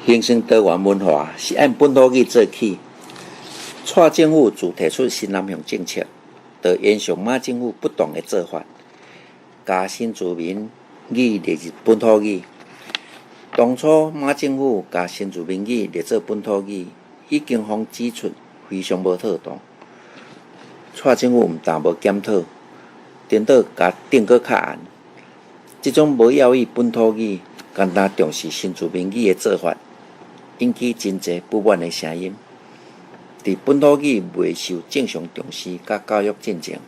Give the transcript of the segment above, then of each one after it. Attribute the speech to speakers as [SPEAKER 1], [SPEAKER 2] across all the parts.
[SPEAKER 1] 形成多元文化是按本土語做起。蔡政府自提出新南向政策，就延續馬政府不當的做法，共新住民語列入本土語。當初馬政府共新住民語列做本土語，已經予指出非常無妥當。蔡政府毋但無檢討，顛倒共定閣較嚴。這種無要意本土語，干焦重視新住民語的做法，引起真濟不滿的聲音。佇本土語未受正常重視佮教育進前，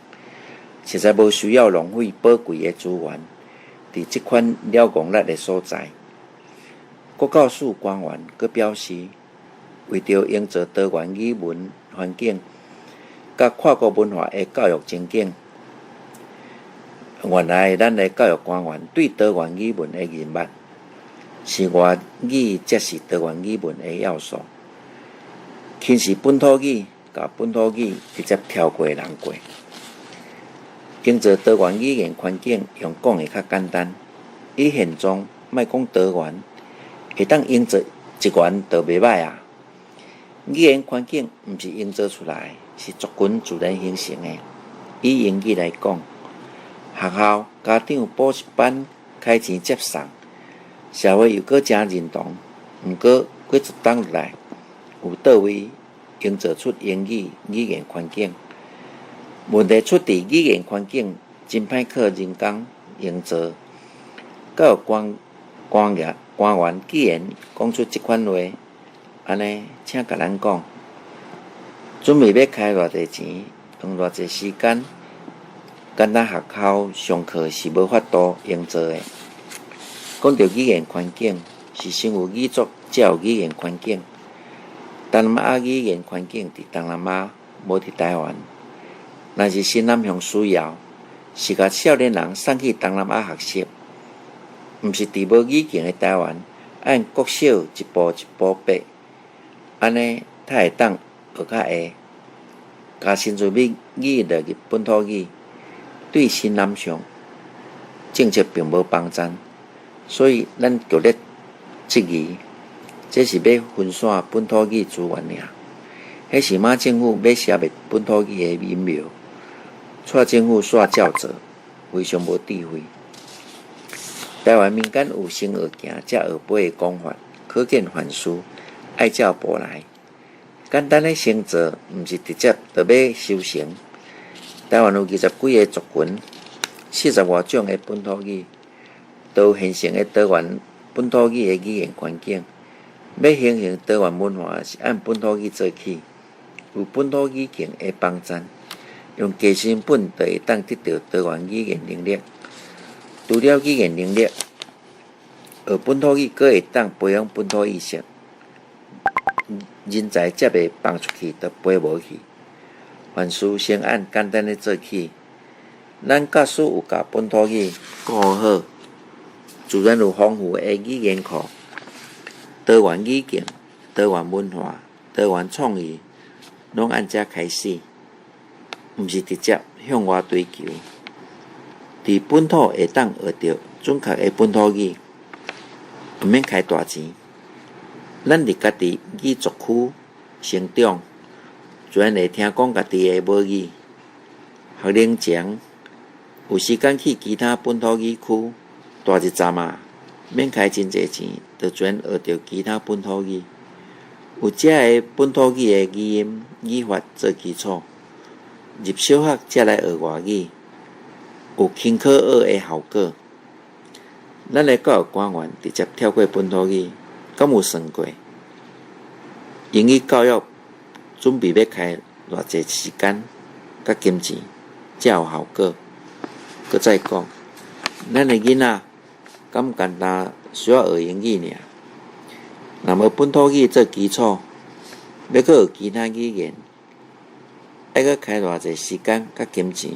[SPEAKER 1] 實在無需要浪費寶貴的資源，佇這款了戇力的所在。國教署官員閣表示，為著營造多元語文環境，佮跨國文化的教育情景，原來咱的教育官員對多元語文的認捌，是外語才是多元語文的要素。輕視本土語，共本土語直接跳過人過。營造多元語言環境，用講的較簡單。以現狀，莫講多元，會當營造一元就袂䆀啊！語言環境毋是營造出來，是族群自然形成的。以英語來講，學校、家長、補習班開錢接送，社會又閣誠認同。毋過幾十冬來，有佗位營造出英語語言環境？問題出佇語言環境真歹靠人工營造。教育官官員官員既然講出這款話，按呢，請共咱講，準備欲開偌濟錢，用偌濟時間，簡單學校上課是無法度營造的。講著語言環境，是先有語族才有語言環境。東南亞語言環境佇東南亞，無佇台灣。若是新南向需要，是共少年人送去東南亞學習，毋是佇無語境的台灣，按國小一步一步爬，按呢才會當學較會。共新住民語列入本土語，對新南向政策並無幫贊，所以咱強烈質疑，這是欲分散本土語資源爾。彼是馬政府欲消滅本土語的陰謀。蔡政府煞照做，非常無智慧。台灣民間有先學行才學飛的講法，可見凡事愛照步來。簡單的先做，毋是直接就欲修成。台灣有二十幾个族群，四十外種的本土語，都有現成的多元本土語的語言環境。欲形成多元文化，是按本土語做起，有本土語境的幫贊，用低成本就會當得到多元語言能力。除了語言能力，學本土語閣會當培養本土意識，人才才袂放出去就飛無去。凡事先按簡單的做起，咱假使有共本土語顧好，自然有豐富的語言庫，多元語境、多元文化、多元創意，攏按這開始，毋是直接向外追求。佇本土會當學著準確的本土語，毋免開大錢。咱佇家己語族區成長，自然會聽講家己的母語。學齡前有時間去其他本土語區蹛一陣仔，免開真濟錢，就自然學著其他本土語。有遮个本土語的語音語法做基礎，入小學才來學外語，有輕可學的效果。咱的教育官員直接跳過本土語，敢有算過？英語教育準備欲開偌濟時間佮金錢，才有效果？閣再講，咱的囡仔敢干焦需要學英語爾？若無本土語做基礎，欲閣學其他語言，愛閣開偌濟時間佮金錢？